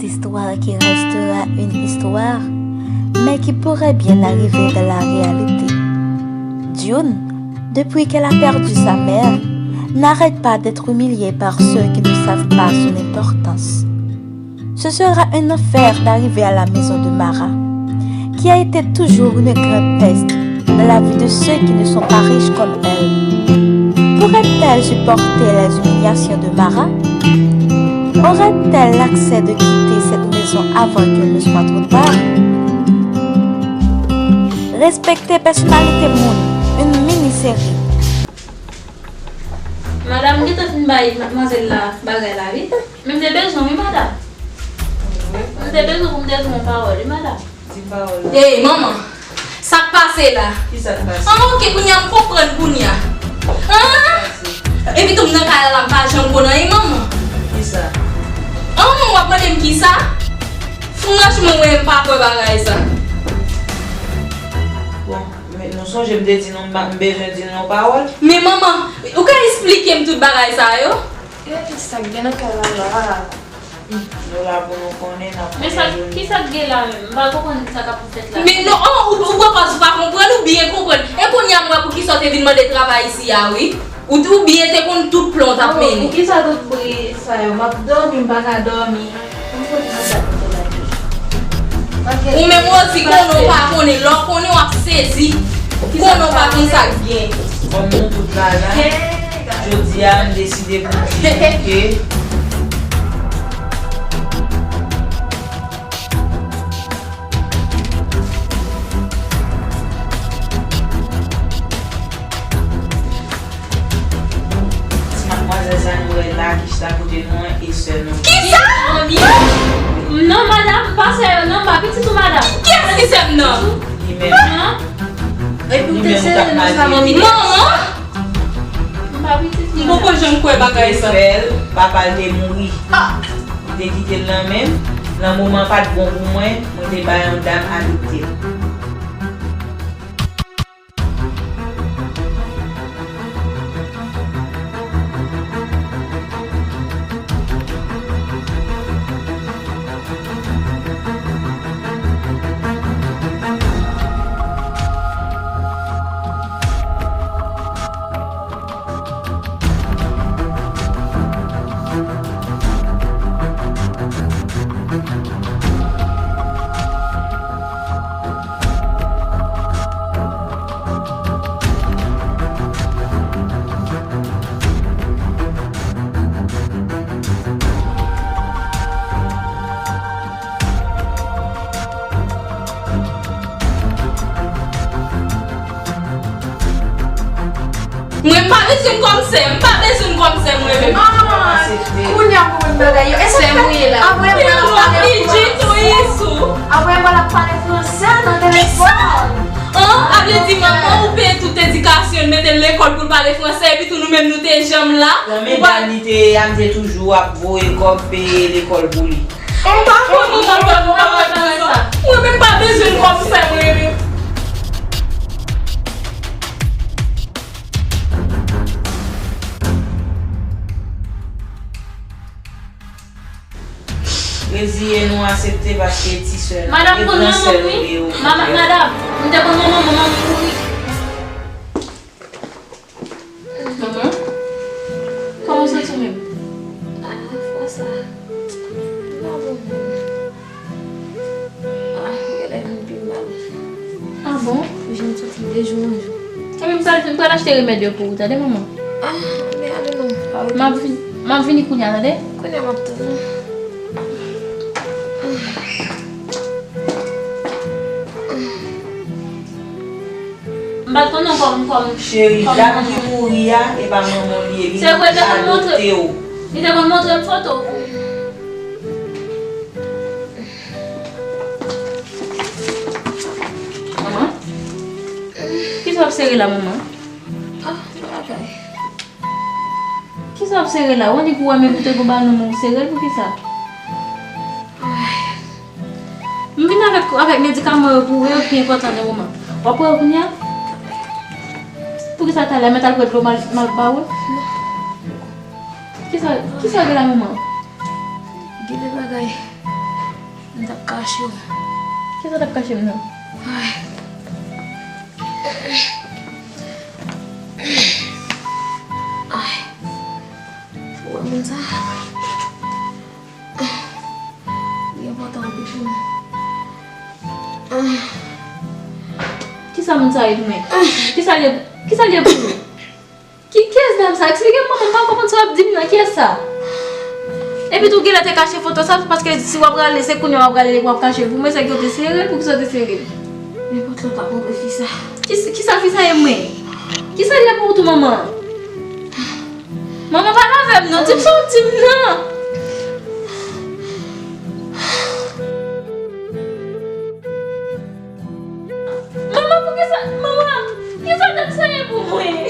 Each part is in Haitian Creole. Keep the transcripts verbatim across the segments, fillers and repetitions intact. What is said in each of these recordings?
Histoire qui restera une histoire, mais qui pourrait bien arriver dans la réalité. June, depuis qu'elle a perdu sa mère, n'arrête pas d'être humiliée par ceux qui ne savent pas son importance. Ce sera un enfer d'arriver à la maison de Mara, qui a été toujours une grande peste dans la vie de ceux qui ne sont pas riches comme elle. Pourrait-elle supporter les humiliations de Mara? Aurait-elle l'accès de quitter cette maison avant qu'il ne soit trop tard? Respekte pèsonalite moun, une mini-série. Madanm, m gentan fin bay madmwazèl la bagay la, wi. Men m te bezwen, wi, madanm. M te bezwen pou m te di yon pawòl, wi, madanm. Di pawòl la. Ey, manman! Sa k pase la? Kisa k pase? An, oke, kounye a m konprann kounye a. An? Epi tou m nan kay la, m pa janm konn anyen, manman. Kisa? An, manman, w ap mande m kisa? Franchman, mwen, m pa kwè bagay sa. Bon, men nou sonje m te di nou m pa, m bezwen di nou yon pawòl? Men manman, ou ka esplike m tout bagay sa yo? Gade sa k gen nan kay la la. Nou la pou nou konnen, n ap konnen. Men sa, kisa k gen la menm? M pa konprann sa k ap fèt la. Men non, oh, ou, ou pran pòz ou pa konprann, ou byen konprann. E kounye a m wè poukisa w te vin mande travay isi a, wi. Ou, ou byen te konn tout plan w t ap mennen. Oh, poukisa tout bri sa yo? M ap dòmi, m pa ka dòmi. Ou menm Rosie, konnen w pa konnen, lè w konnen w ap sezi. Konnen w pa konn sa k gen. Kòm nou tout la la, jodi a, m deside pou di ke Ti madmwazèl sa nou wè la ki chita kote nou an e sè nou. Kisa? Non, madanm, pa sè yo, non, pa pitit ou, madanm. Kiyès ki sè m nan? Li menm. Epi w te sere nou sa, manmi. Manman! M pa pitit ou, madanm. M poko janm kwè bagay sa. Li te fè l, papa l te mouri. Li te kite l nan men m. Nan moman pa t bon pou mwen, mwen te bay yon dam adopte l. Mwen pa bezwen kòm sè, m pa bezwen kòm sè mwen menm. Ah, kounye a m konprann bagay yo. E sè mwen ye la. Apre mwen ap pale fransè. Apre mwen ap pale fransè nan telefòn. An, a vle di manman ou peye tout edikasyon l, mete l lekòl pou l pale fransè, epi tou nou menm nou te janm la. Bon, men Dani te, a m te toujou ap voye kòb peye lekòl pou li. M pa konn, m pa konn, m pa konn sa. Mwen menm pa bezwen l kòm sè mwen menm. Reziye nou, aksepte paske ti sè nou, madanm, e gran sè nou, wi. Madanm, m te konn manman, manman m mouri. Manman, kòman w santi w menm? Ah, fwa sa, m pa bon menm. Ah, genlè vin pi mal. Ah bon? Wi, m santi m de jou an jou. Ebyen, m pral, m pral achte remèd yo pou ou, tande, manman? Ah, men ale non, pa rete. M ap vin, m ap vini kounye a, tande? Kounye a m ap tann ou. M pa t konnen w kòm, kòm, cheri, kòm dam manman ki mouri a, e pa manman w li ye, li adopte w. Se vre, li te konn montre, li te konn montre m foto. Manman? Kisa w ap sere la, manman? Ah, bagay. Kisa w ap sere la? W annik ou wè menm ou te gon balon men w sere l poukisa? M vin avèk, avèk medikaman yo pou ou, yo ki enpòtan nan moman. W ap wè yo kounye a? Poukisa talè mèt al pran dlo m al, m al ba w? Kisa, kisa w gen la, manman? Gen de bagay. M t ap kache w. Kisa w t ap kache m nan? Ay. Ay. Ou wè moun sa? Li enpòtan anpil pou mwen. Kisa moun sa ye pou mwen? Kisa l ye, kisa l ye pou nou? Ki, kiyès dam sa? Eksplike m, manman, m pa konprann sa w ap di m nan. Kiyès sa? Epi tou, genlè te kache foto sa, paske si w ap rale, se kounye a w ap rale l epi w ap kache l pou mwen, se ke w te sere l, poukisa w te sere l? Nenpòt lè w t ap montre fi sa. Ki, kisa fi sa ye mwen? Kisa l ye pou ou tou, manman? Manman, pale avè m non, di m sa w di m nan. Manman, poukisa, manman, kisa dam sa ye pou mwen?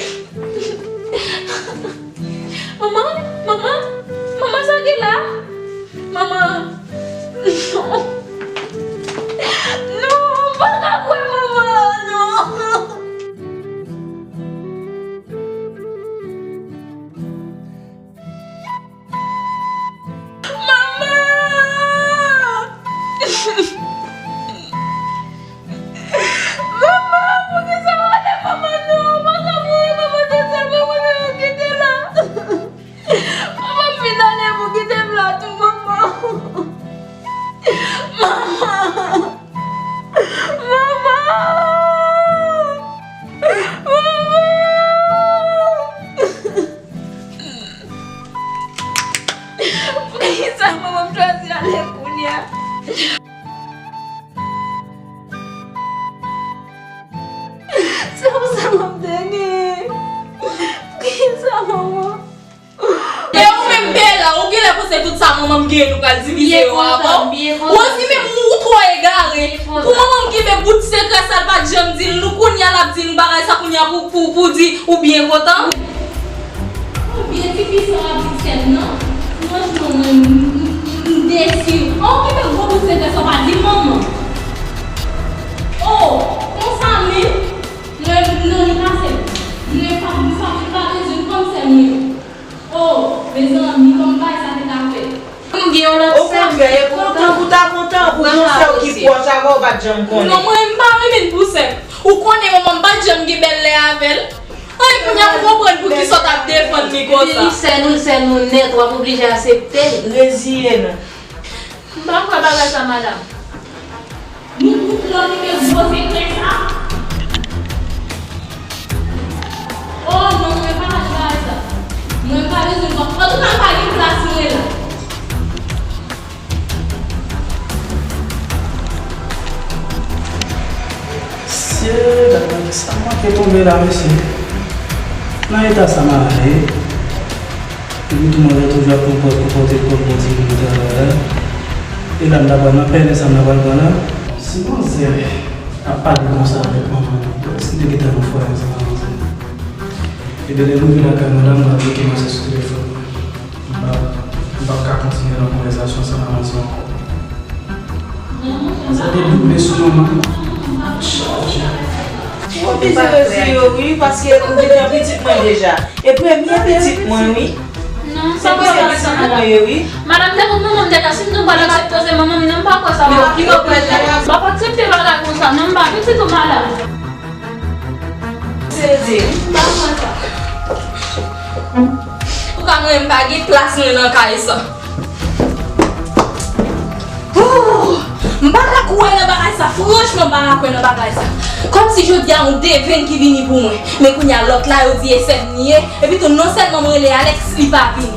Manman, manman, manman, sa ki la? Manman, non. Non, m pa ka kwè manman, non. Manman! Manman, poukisa w ale manman non? Ou pa ka mouri manman, se sèl manman nan yo kite la. Manman fin ale pou kite m la tou manman. Manman! Manman! Manman! Poukisa manman m chwazi ale kounye a? Se pou sa m ap dènye. Poukisa manman? E ou menm Bella, ou genlè panse tout sa manman m genyen nou pral divize yo avè w? Rosie, menm ou twò egare. Pou manman m kenbe bout sekrè sa l pa t janm di l nou, kounye a l ap di nou bagay sa kounye a pou, pou, pou di ou byen kontan? Konbyen ti fi sa w ap di sè m nan? Franchman, mwen, m, m, m, m desi. An, ou kenbe gwo bout sekrè sa w pa di manman. O, konsa menm? Mwen, non, li pase m. Mwen pa, m pa, m pa bezwen kòm sè mwen. O, mezanmi, kòman bagay sa te ka fèt? M gen yon lòt sè m. Okontrè, e kontan pou w ta kontan pou yon sè w ki pwòch avè w pa t janm konnen. Non, mwen, m pa renmen l pou sè m. Ou konnen manman m pa t janm gen bèl lè avè l. Ay, kounye a m konprann poukisa w t ap defann li konsa. Epi li sè nou, li sè nou nèt, w ap oblije aksepte l. Reziye nou. M pa kwè bagay sa, madanm. Nou tout lè w kenbe gwo sekrè sa? O non, mwen pa lage bagay sa. Mwen pa bezwen kò. Antouka, m pa gen plas mwen la. Mesye, gad nan kisa m manke tonbe la, mesye. Nan eta sa m ale. Epi tou mwen toujou ap pran pòz pou pote kòb pou ti moun travay la. E la m ta pral nan pèlen sa m ta pral pran la. Si manzè ap pale konsa avèk manman li, prèske m te gentan nan fwaye ansanm ak manzè. Ebyen lè m rive lakay mwen la, m pral bloke manzè sou telefòn mwen. M p ap, m p ap ka kontinye nan konvèsasyon sa nan manzè ankò. Sa te doub leson manman. Chaje. Ou oblije reziye w wi, paske ou gentan pitit mwen deja. E premye pitit mwen wi. Non, se premye pitit mwen ye wi. Madanm, te kont manman m te ka, si m tou pral aksepte se manman m, non, m pa kwè sa. M p ap aksepte bagay konsa, non, m pa pitit ou, madanm. Sezi. Antouka, mwen, m pa gen plas mwen nan kay sa. Ooh! M pa ka kwè nan bagay sa. Franchman, m pa ka kwè nan bagay sa. Kòmsi jodi a yon devenn ki vini pou mwen. Men kounye a lòt la, yo di e sè m li ye. Epi tou, non sèlman m rele Alex, li pa vini.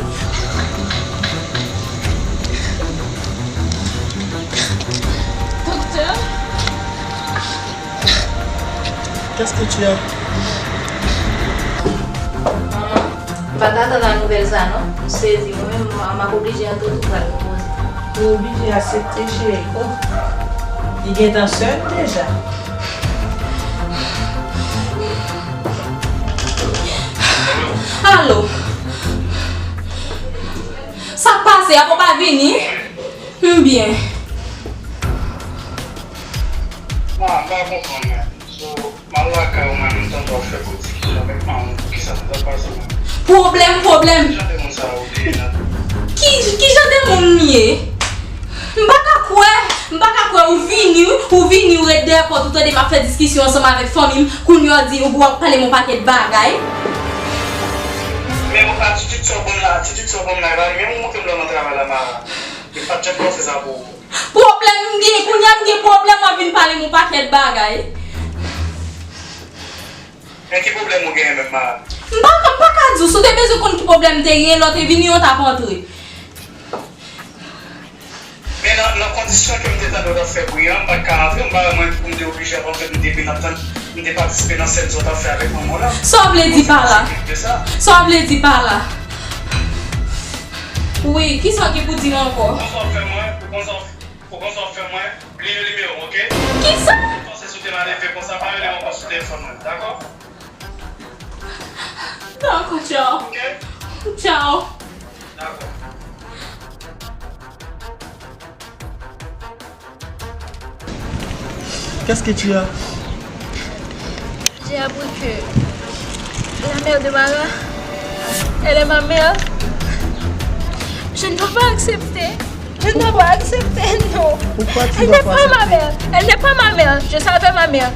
Doktè? Qu'est-ce que tu as? Manman, m pa t atann a nouvèl sa non. M sezi, mwen menm, m, m ap oblije atann ou pral konpoze. Ou oblije aksepte, cheri. Oh, li gentan sè m deja. Alo? Sa k pase? Apa w pa vini? M byen. Ah, m pa konprann, men. So, m al lakay ou, mwen, m tande w ap fè gwo diskisyon avèk manman m. Poukisa sa t ap pase, menm? Pwoblèm, pwoblèm. Ki jan de moun sa yo te ye nan? Ki, ki jan de moun m ye? M pa ka kwè, m pa ka kwè ou vini, ou vini, ou ret dèyè pòt, ou tande m ap fè diskisyon ansanm avèk fanmi m, kounye a w di ou ap pale m yon pakèt bagay. Men atitid sa w ban m la, atitid sa w ban m la, e pa li menm ou montre m lè w nan travay la, Mara. Yo pa t janm panse sa pou ou. Pwoblèm m gen, kounye a m gen pwoblèm, w ap vin pale m yon pakèt bagay. Men ki pwoblèm ou genyen menm, Mara? M pa, m pa ka di w, si w te bezwen konn ki pwoblèm m te genyen, lè w te vini an, w t ap antre. Men nan, nan kondisyon ke m te tande w t ap fè bri a, m pa t ka antre, m pa wè mwen pou m te oblije ap antre, m te vin ap tann, m te patisipe nan sèn sa w t ap fè avèk manman w la. Sa w vle di pa la? Sa w vle di pa la? Wi, kisa w gen pou di m ankò? Ou konn sa w fè mwen, ou konn sa w, ou konn sa w fè mwen, bliye nimewo m, oke? Kisa? Panse si w te malelve konsa, pa rele m ankò sou telefòn mwen, dakò? Dakò, tchao. Oke? Tchao. Dakò. Qu'est-ce que tu as? J'ai appris que la mère de Mara, elle est ma mère. Je ne peux pas accepter. Je ne peux pas accepter, non. Pourquoi tu ne peux pas accepter? Elle n'est pas ma mère. Elle n'est pas ma mère. Je savais ma mère.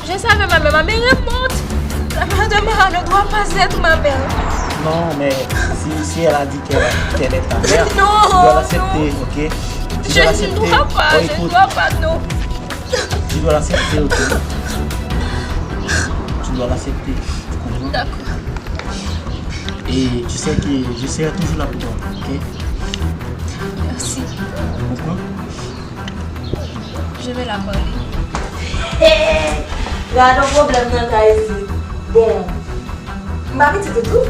Je savais ma mère. Ma mère est morte. La mère de Mara ne doit pas être ma mère. Non, mais si, si elle a dit qu'elle, qu'elle est ta mère, tu dois l'accepter, ok? Tu dois l'accepter. Non, non, non. Je ne dois pas, je ne dois pas, non. Tu dois l'accepter, ok? Tu dois l'accepter. Tu comprends? D'accord. Et tu sais que je serai toujours là pour toi, ok? Merci. Tu comprends? Je vais la parler. Hey, gade yon pwoblèm nan kay isit. Bon, m pa pitit ou tou.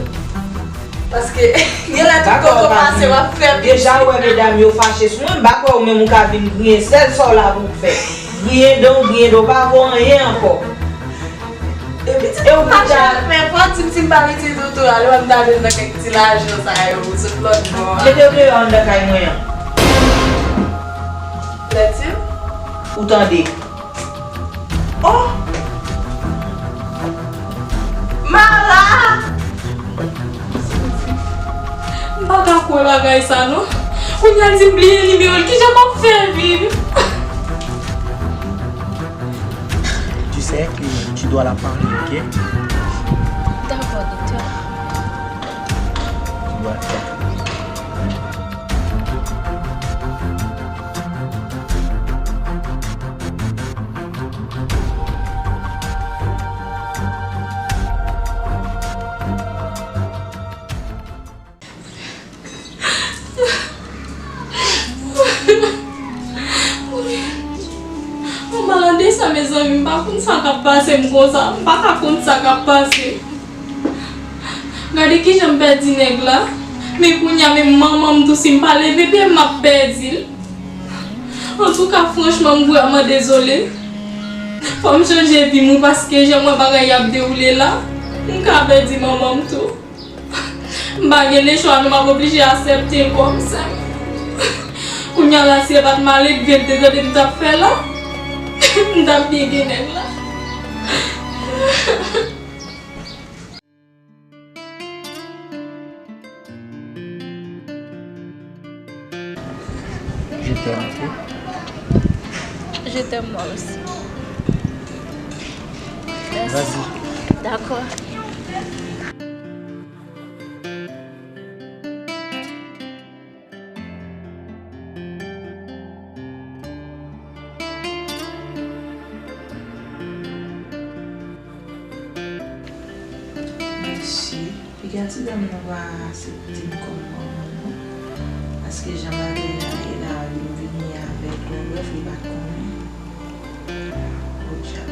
Paske, gen lè tout kote w pase, w ap fè pitit. Deja, ou wè medam yo fache sou mwen, m pa kwè ou menm ou ka vin griyen sèl sa w la pou w fè. Griyen dan w, griyen dan w, pa vo anyen ankò. E pitit ou pa chèf, men pran ti, ti m pa pitit ou tou, alò m ta jwenn nan kèk ti lajan sa yo, sot lòt bò a. Mete yo deyò anndan kay mwen an. Lèt yo? Ou tande? Oh! Mara! M pa ka kwè bagay sa non. Kounye a l di m bliye nimewo l. Kijan m ap fè viv? Tu sais que tu dois la parler, ok? D'accord, docteur. Tu dois la parler. Mwen malad de sa, mezanmi, m pa konn sa k ap pase m konsa, m pa ka konn sa k ap pase. Gade kijan m pèdi nèg la, men kounye a menm manman m tou, si m pa leve pye m, m ap pèdi l. Antouka, franchman, m vrèman dezole. Fò m chanje vi m wi, paske jan m wè bagay ap dewoule la, m ka pèdi manman m tou. M pa gen lechwa non, m ap oblije aksepte l kòm sè m. Kounye a la, si e pa t malelve l te tande m t ap fè la, m t ap byen gen nèg la. Je t'aime, ok? Je t'aime moi aussi. Merci. Vas-y. D'accord. Mèsi. Piga ti dam nan pa aksepte m kòm manman l non. Paske jan bagay la ye la, li vini avèk yon brèf li pa t konnen. Good job.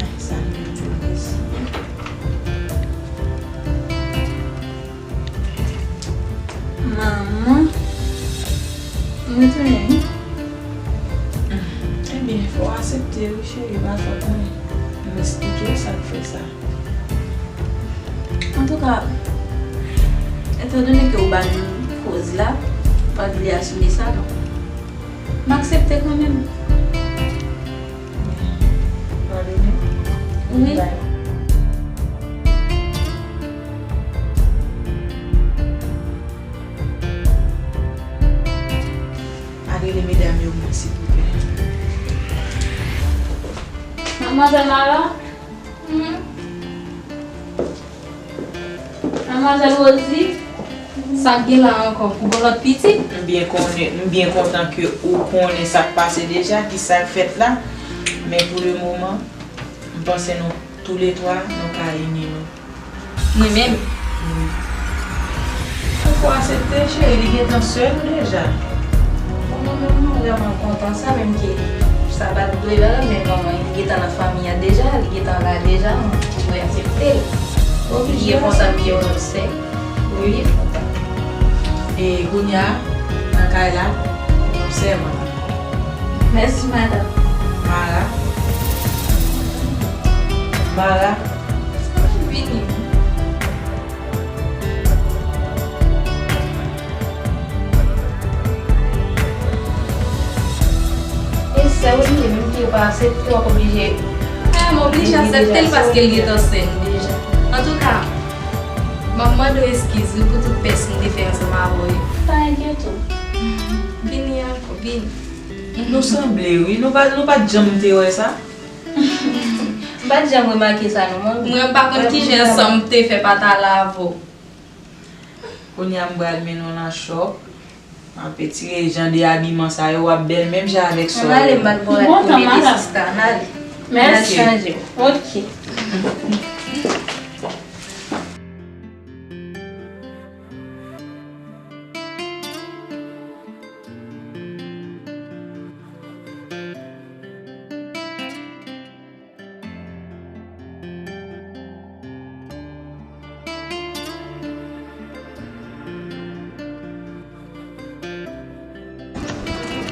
Ay, sa m te dwe di. Manman, m retounen wi. Ebyen, fò w aksepte wi, cheri, pa fòt mwen. M esplike w sa k fè sa. Antouka, etandone ke ou ba m koz la, ou pa t vle asime sa, donk, m aksepte kanmenm. Padone m? Wi. Bye. Manmzèl Mara? Hmm. Manmzèl Rosie? Sa k gen la ankò? Ou gen lòt pitit? M byen konnen, m byen kontan ke ou konnen sa k pase deja, ki sa k fèt la. Men pou le moman, m panse nou toulètwa, nou ka ini nou. Mwen menm? Wi. Poukò w aksepte, cheri? Li gentan sè nou deja. Bon, mwen menm, mwen vrèman kontan sa, menm ke sa pa t dwe la, men manman, li gentan nan fanmi an deja, li gentan la deja, mwen dwe aksepte l. Oblije. Li kontan m gen yon lòt sè. Wi. Li kontan. E kounye a, nan kay la, yon sèvant ankò. Mèsi, madanm. Mara. Mara. Vini. E sè w li ye, menm ke w pa aksepte, w ap oblije. Eh, m oblije aksepte l paske l gentan sè m deja. Antouka, m ap mande w eskiz wi pou tout pès m te fè ansanm avè w yo. Pa enkyete w. Vini ankò, vini. Nou sanble wi, nou pa, nou pa t janm te wè sa. M pa t janm remake sa non, manmi. Mwen, m pa konn kijan sa m te fè pa t ale avè w. Kounye a m pral mennen w nan chòp. M ap retire jan de abiman sa yo, w ap bèl menm jan avèk sè w yo. Ann ale, m pral pou mete sista, ann ale. Mèsi. N al chanje. Ok.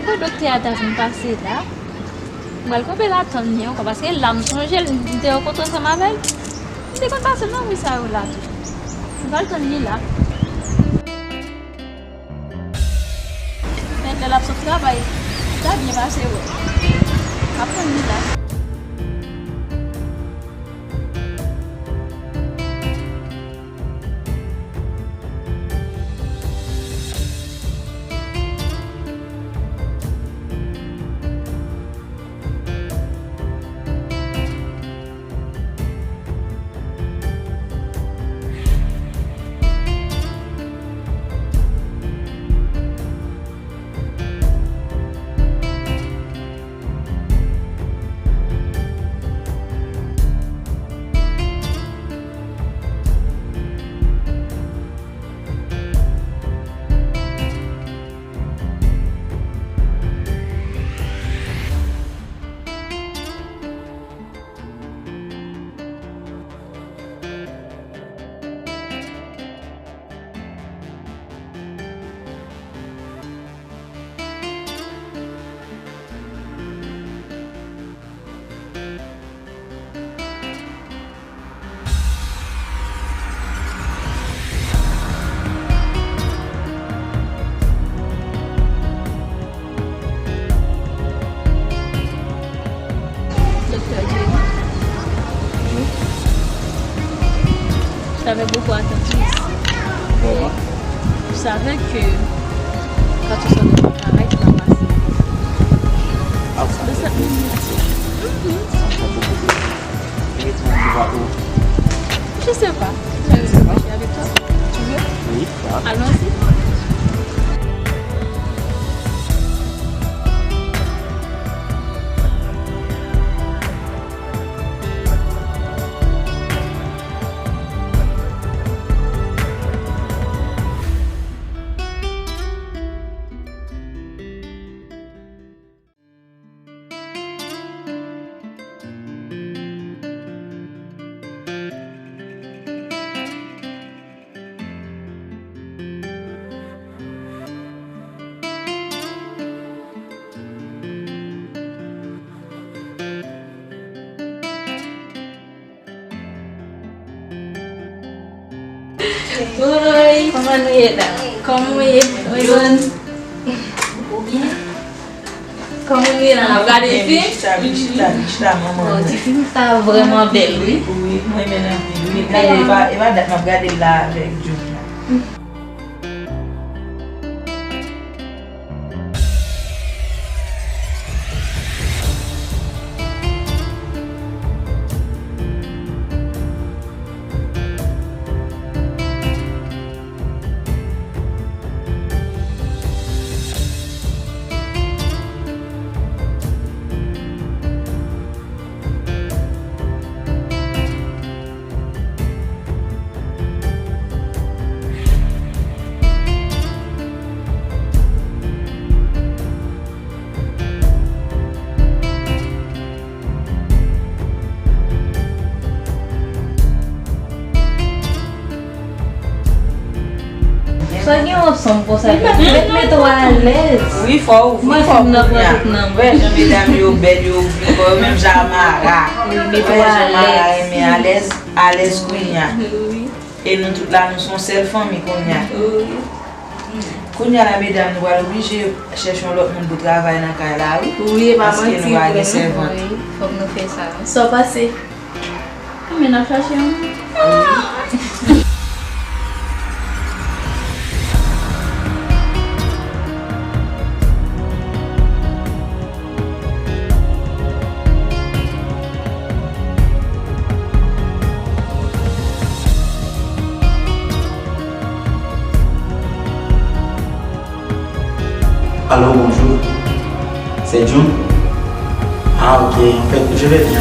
Pou doktè a ta vin pase la, m pral kanpe la tann li ankò, paske la m sonje l, m te rankontre ansanm avè l. M te konn pase nan ri sa yo la tou. M pral tann li la. Men lè l ap sot travay, li ta byen pase wè. M ap tann li la. Doktè Jerry. Wi. J'avais beaucoup attendu ici. Vraiment? Je savais que quand tu sors de ton travail, tu vas passer. Ah, ça fait plaisir. Mhm. Ça me fait beaucoup plaisir. Et tu vas où? Je sais pas. Je vais marcher avec toi. Tu veux? Oui, ça. Allons-y. Woy, kòman nou ye la? Kòman w ye? Mwen bòn. Ou byen? Kòman nou ye la? N ap gade fim? Chita, vin chita, vin chita, manman. Bon, ti fim sa vrèman bèl, wi. Wi, mwen renmen l anpil, wi. Gade, e pa, e pa dat m ap gade l la avèk Johnny la. Doktè, Sa gen yon ansanm konsa, mèt, mèt mete w alèz. Wi, fò w ouvri kò w kounya. Wè jan medam yo bèl, yo ouvri kò yo, menm jan Mara. Wi, mete w alèz. Wè jan Mara renmen alèz, alèz kounya. Wi. E nou tout la, nou se yon sèl fanmi kounya. Wi. Kounya la, medam, nou pral oblije chèche yon lòt moun pou travay nan kay la, wi. Wi, e pa manti, vre. Paske nou pa gen sèvant. Wi, fòk nou fè sa. Sa w panse? Men n ap chache yon. Allô, bonjour. C'est Jun? Ah, ok. En fait, je vais bien.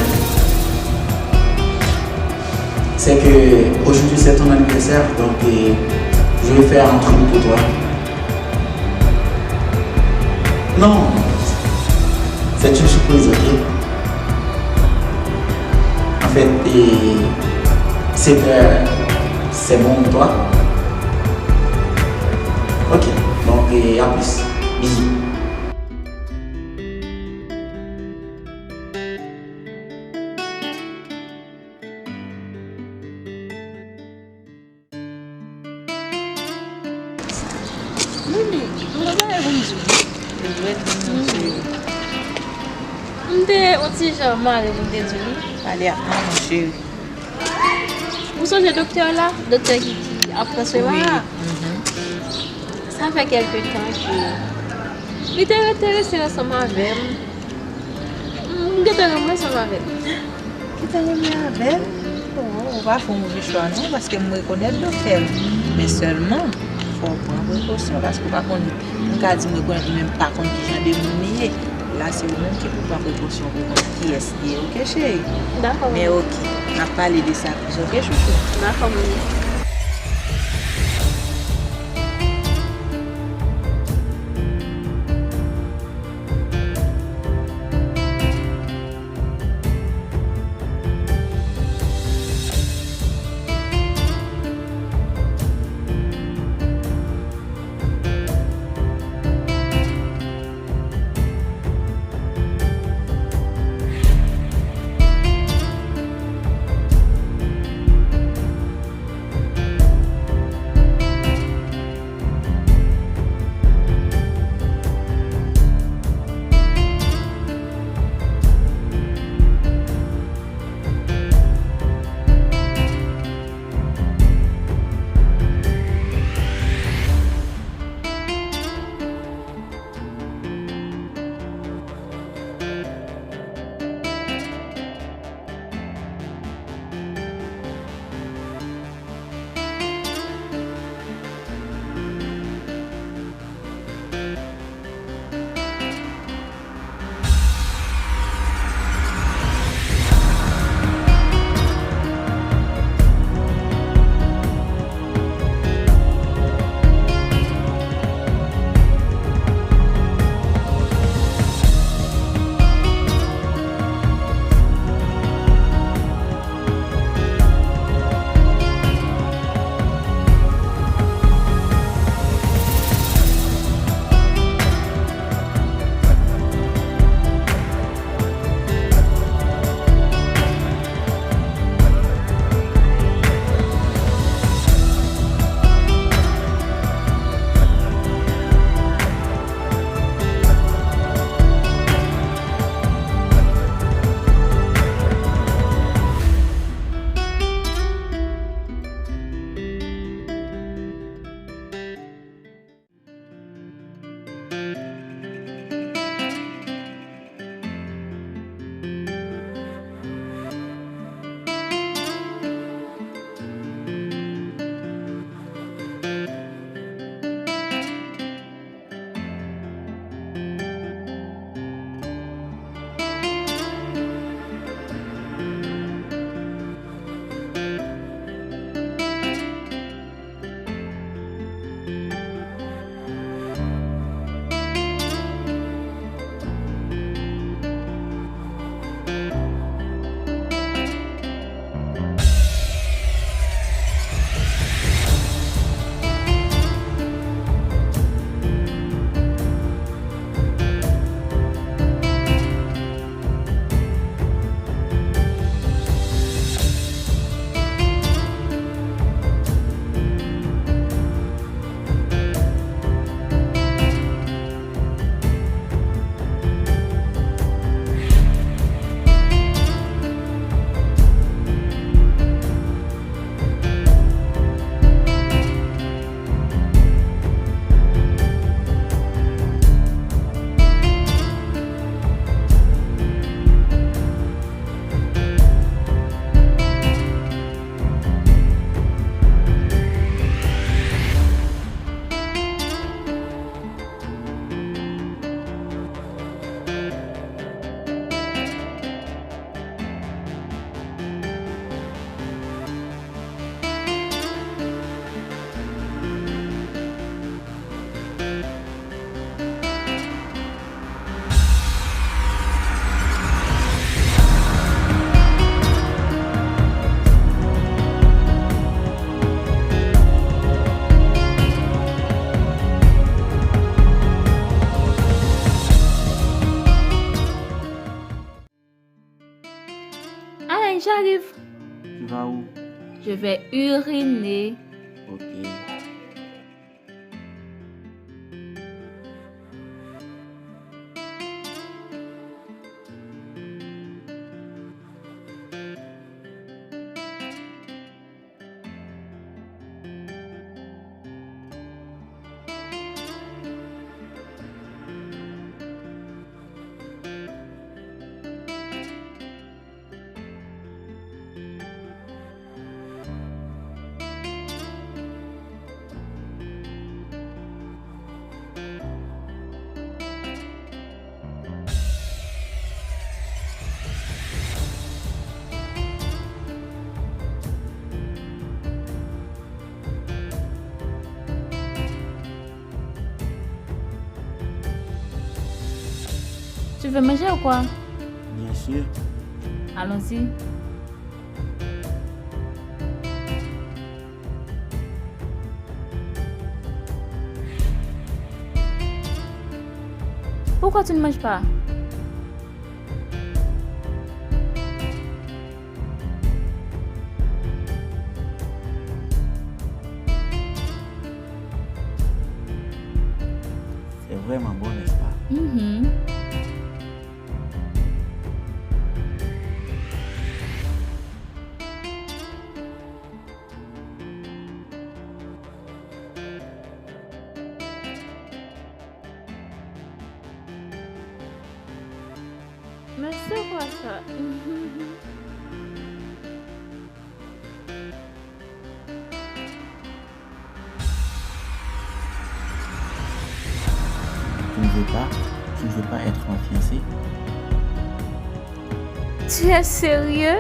C'est que aujourd'hui c'est ton anniversaire, donc euh, je vais faire un truc pour toi. Non, c'est une surprise, ok? En fait, euh, c'est euh, c'est bon pour toi? Ok, donc euh, à plus. Bisous. Lili, m gen bagay pou m di w. Wi, di m, cheri. M te yon ti jan mare pou m te di w li. Pale ak mwen, mon cheri. Ou sonje doktè la? Doktè ki, ki ap pran swen Mara? Wi. Mhm. Sa fè kèlke tan ke li te enterese ansanm avè m. M gentan renmen ansanm avè l. Gentan renmen avè l? Oh, ou pa fè yon move chwa non, paske m rekonèt doktè l. Men sèlman, fò w pran prekosyon, paske ou pa konn, m ka di m rekonèt li, men m pa konn ki jan de moun li ye. La, se ou menm ki pou pran prekosyon pou w konn kiyès li ye, oke, cheri? Dakò, manmi. Men oke, n ap pale de sa plis, oke, chouchou? Dakò, manmi. J'arrive. Tu vas où? Je vais uriner. Ok. Tu veux manger ou quoi? Bien sûr. Allons-y. Pourquoi tu ne manges pas? C'est vraiment bon, n'est-ce pas? Mhm. Mais c'est quoi ça? Tu ne veux pas, tu ne veux pas être ma fiancée? Tu es sérieux?